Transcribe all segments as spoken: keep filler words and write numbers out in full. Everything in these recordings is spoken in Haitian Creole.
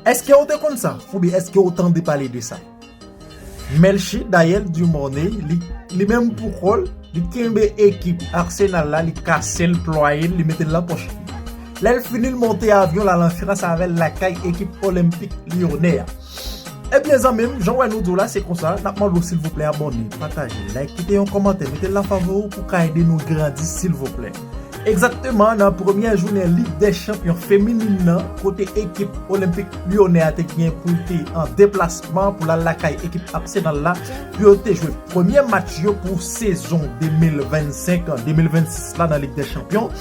Èske w te konn sa? Oubyen èske w tande pale de sa? Melchie Dayel Dumornay, li, li menm pou kò l, li kenbe ekip Arsenal la, li kase l, plwaye l, li mete l nan pòch li. Lè l fini, l monte avyon, l al an Frans avè l lakay ekip Olympique Lyonnais a. Ebyen, zanmi m, jan w wè nou di w la, se konsa, n ap mande w silvouplè abòne, pataje, like, kite yon kòmantè, mete l nan favori w pou ka ede nou grandi, silvouplè. Egzakteman, nan premyè jounen Lig dè Chanpyon feminin nan, kote ekip Olympique Lyonnais a te gen pou l te an deplasman pou l al lakay ekip Arsenal la, pou yo te jwe premye match yo pou sezon de mil vennsenk, de mil vennsis la nan Lig dè Chanpyon.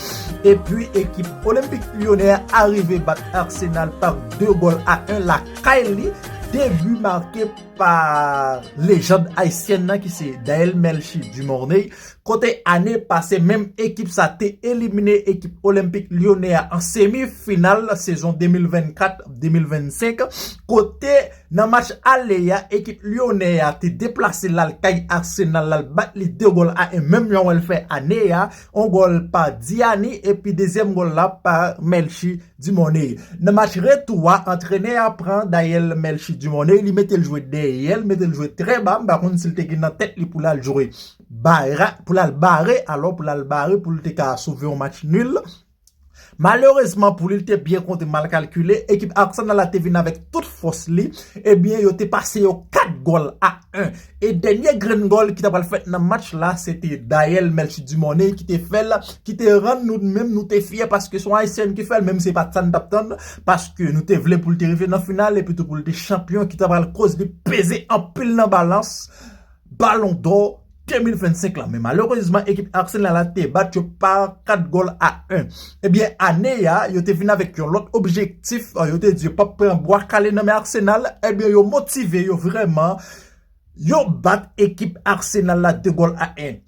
Epi ekip Olympique Lyonnais a rive bat Arsenal pa de gòl a en lakay li, de bi make pa lejand ayisyèn nan ki se Dayel Melchie Dumornay, kote ane pase menm ekip sa te elimine ekip Olympique Lyonnais a an semi final sezon de mil vennkat de mil vennsenk, kote nan match ale a, ekip Lyonnais a te deplase l al kay Arsenal, l al bat li de gòl a en, menm jan w wè l fè ane a, yon gòl pa Diani, epi dezyèm gòl la pa Melchie Dumornay. Nan match retou a, antrenè a pran Dayel Melchie Dumornay, li mete l jwe dèyè, li mete l jwe trè ba, m pa konn si l te gen nan tèt li pou l al jwe bara, pou l al bare, alò pou l al bare, pou l te ka sove yon match nil. Malerezman pou li, li te byen konte, mal kalkile. Ekip Arsenal la te vin avèk tout fòs li. Ebyen, yo te pase yo kat gòl a en. E dènye grenn gòl ki ta pral fèt nan match la, se te Dayel Melchie Dumornay ki te fè l, ki te rann nou menm, nou te fyè paske se yon ayisyèn ki fè l, menm si se pa t sa n t ap tann, paske nou te vle pou l te rive nan final, epi tou pou l te chanpyon, ki ta pral koz li peze anpil nan balans Ballon d'Or de mil vennsenk la. Men malerezman, ekip Arsenal la te bat yo pa kat gòl a en. Ebyen, ane a, yo te vin avèk yon lòt objektif, euh, yo te di yo p ap pran bwa kale nan men Arsenal. Ebyen, yo motive yo vrèman. Yo bat ekip Arsenal la de gòl a en.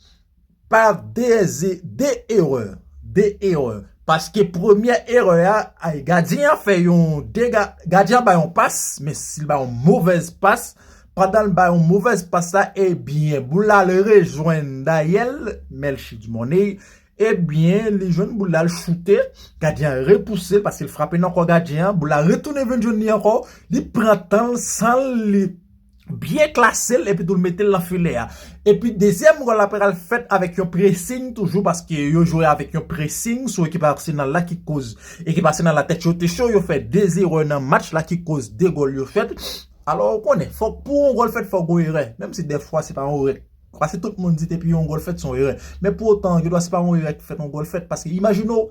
Pa de, de erè. De erè. Paske premyè erè a, ay, gadyen an fè yon dega, gadyen an bay yon pas, men si l bay yon movèz pas, pandan l bay yon movèz pas la, ebyen, boul la al rejwenn Dayel Melchie Dumornay, ebyen, li jwenn boul la, l choute, gadyen an repouse l paske l frape nan kò gadyen an, boul la retounen vin jwenn li ankò, li pran tan l san li byen klase l, epi tou l mete l nan filè a. Epi dezyèm gòl la pral fèt avèk yon pressing toujou, paske yo jwe avèk yon pressing sou ekip Arsenal la ki koz ekip Arsenal la tèt yo te cho, yo fè de erè nan match la ki koz de gòl yo fèt. Alò, ou konnen, fòk pou yon gòl fèt, fòk gon erè. Menm si dèfwa se pa yon erè. Paske tout moun di depi yon gòl fèt, se yon erè. Men pou otan, gen dwa se pa yon erè ki fèt, yon gòl fèt. Paske imajine w,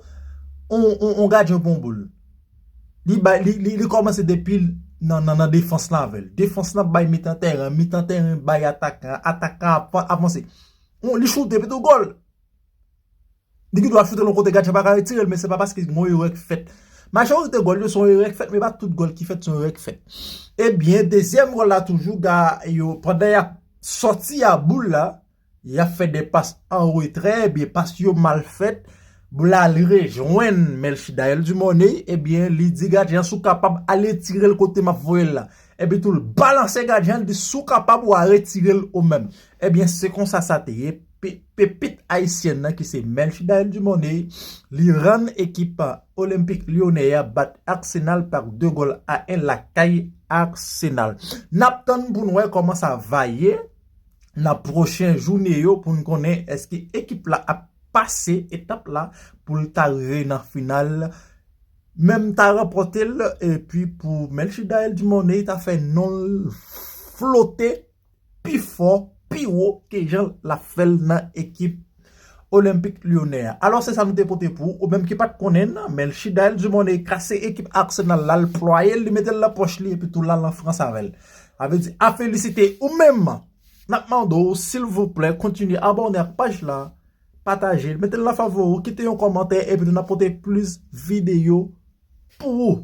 on, on, on gadyen pran yon boul. Li bay, li, li, li kòmanse depi nan, nan, nan defans lan avè l. Defans lan bay mitan tèren, mitan tèren bay atakan, atakan ap avanse. On, li choute, epi tou gòl. Li gen dwa choute l yon kote, gadyen pa ka retire l, men se pa paske gon erè k fèt. Majorite gòl yo se yon erè k fèt, men pa tout gòl ki fèt se yon erè k fèt. Ebyen, dezyèm gòl la toujou, ga yo, pandan y ap sòti a boul la, y ap fè de pas an retrè, ebyen, pas yo mal fèt. Boul la al rejwenn Melchie Dayel Dumornay, ebyen, li di gadyen an, si w kapab, al retire l kote m ap voye l la. Epi tou, l balanse gadyen an, li di, si w kapab, w a retire l ou menm. Ebyen, se konsa sa te ye. Pe-, pepit ayisyèn nan ki se Melchie Dayel Dumornay, li rann ekip Olympique Lyonnais a bat Arsenal pa de gòl a en lakay Arsenal. N ap tann pou n wè kòman sa va ye nan pwochen jounen yo pou n konnen èske ekip la ap pase etap la pou l ta rive nan final. Menm ta ranpòte l, epi pou Melchie Dayel Dumornay ta fè non l flote pi fò, pi wo ke jan l ap fè l nan ekip Olympique Lyonnais a. Alò, se sa nou te pote pou ou, ou menm ki pa t konnen l, Melchie Dayel Dumornay kase ekip Arsenal la, l plwaye l, li mete l nan pòch li, epi tou l al an Frans avè l. Sa vle di, a felisite ou menm. N ap mande w, silvouplè, kontinye abòne ak paj la, pataje l, mete l nan favori, kite yon kòmantè, epi tou n ap pote plis videyo pou ou.